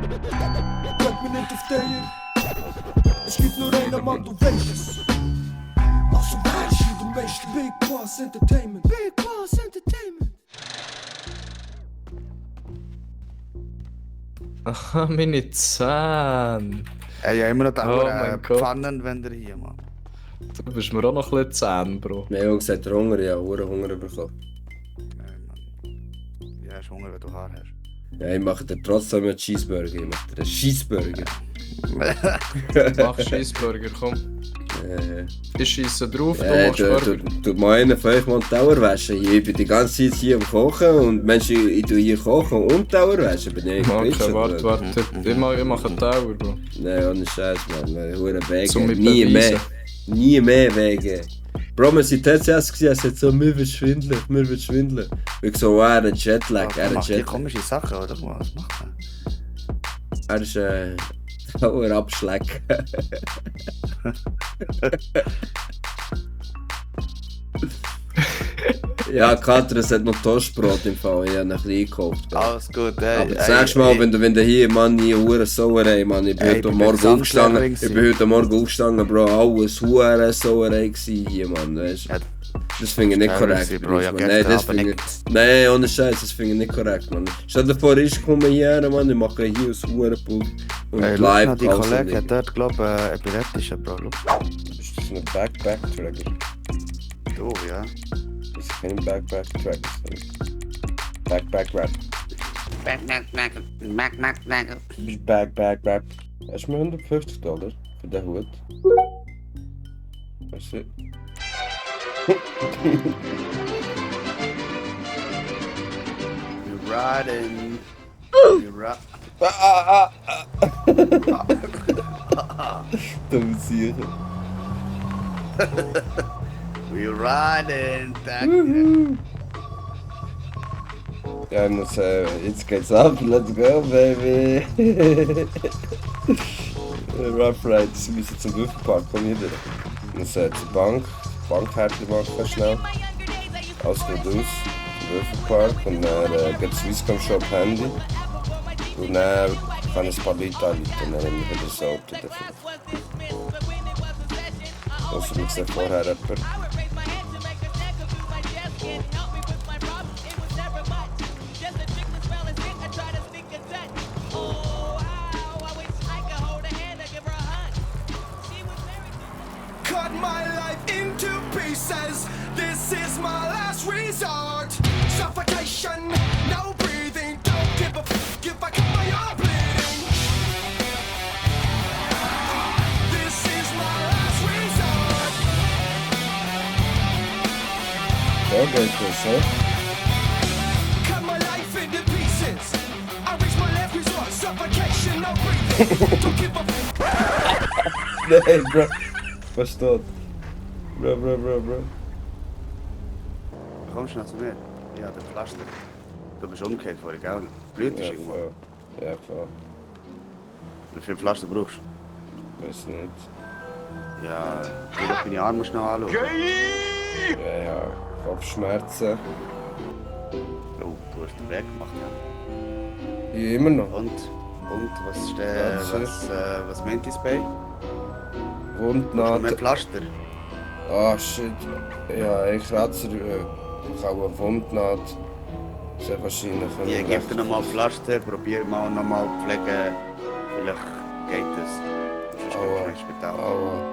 Bleib mir nicht auf der. Es gibt nur einen Mann, du weißt es. Also weißt du, du weißt Big Boss Entertainment. Big Boss Entertainment. Aha, meine Zähne. Ey, ja, immer noch Oh mein Gott. Pfannenwender hier, Mann. Du bist mir auch noch ein bisschen Zähne, Bro. Wir haben gesagt, der Hunger, ja, Hunger bekommen. Nein, Mann. Ja, hast Hunger, wenn du Haar hast. Ja, ich mache dir trotzdem einen Cheeseburger. Ich mache dir einen Cheeseburger. Mach Scheissburger, komm. Ich scheisse drauf, du machst Burger. Du meinen von euch mal die Tauer waschen. Ich bin die ganze Zeit hier am Kochen und Menschen, ich tue hier kochen und Tauer waschen. Bin ich Okay, warte. Ich mache einen Tower, Bro. Nein, ohne Scheiß, Mann. Hure Wege. Zum mit Nie mehr. beweisen. Nie mehr Wege. Bro, wir sind TCS gewesen, er sagt so, mir wird schwindelig. Ich so, er hat Jetlag, Er macht hier komische Sachen, oder? Was macht er? Er ist ein Abschlag. Ja, Katrin hat noch Toastbrot im Fall, ich habe ein bisschen gekauft. Alles gut, ey. Aber das nächste Mal, wenn du hier, Mann, hier hure Sauerei, Mann, ich bin heute Morgen aufgestanden, Bro, alles hure Sauerei gsi hier, Mann, weißt du. Ja, das finde ich nicht korrekt, Bro, ja, Mann. Nein, das finde ich... Nein, ohne Scheiß, das finde ich nicht korrekt, Mann. Stell dir vor, ich komme hierher, Mann, ich mache hier aus Hurenpult und ey, live die Kollege hat dort, glaub ich, epileptische, Bro. Ist das ein Backpack-Tracker? Du, ja. Das ist kein Backpack-Tracker, Backpack-Rap. Back. Hast du mir $150 für den Hut? Weißt du? You riding. Dumm Sicher. We riding. Ja, ich muss jetzt geht's ab, let's go, baby. Rough Ride, sie müssen zum Würfelpark kommen wieder. Ich muss zur Bankhärte machen schnell. Alles geht aus, zum Würfelpark und dann geht Swisscom Shop Handy. Und dann kann ich ein paar Leute anrufen und dann nehmen wir das Auto dafür. Also wir sehen vorher jemanden. Cut my life into pieces. This is my last resort. Suffocation, no breathing. Don't give a f if I cut my arm bleeding. This is my last resort. Ja, geht das, hä? Cut my life into pieces. I reach my last resort. Suffocation, no breathing. Don't give a f. Nein, Bro. Versteht. Bro. Komm schnell zu mir. Ich habe den Pflaster. Du bist umgekehrt vorhin, gell? Blut ist Ja, irgendwo. voll. Ja, voll. Wie viel Pflaster brauchst Weiß nicht. du? Ja, ich will deine Arme schnell anschauen. Ja, Kopfschmerzen. Oh, du hast den Weg gemacht, ja. Ja, immer noch. Und was ist der, was meint dein Bein? Brauchst du Wundnaht. mehr Pflaster? Ah, shit. Ja, ein Kratzer. Ich habe eine Wundnaht. Sehr wahrscheinlich. Ich gebe dir nochmal Pflaster, probier mal nochmal pflegen. Vielleicht geht es. Sonst kommst du ins Spital. Aua.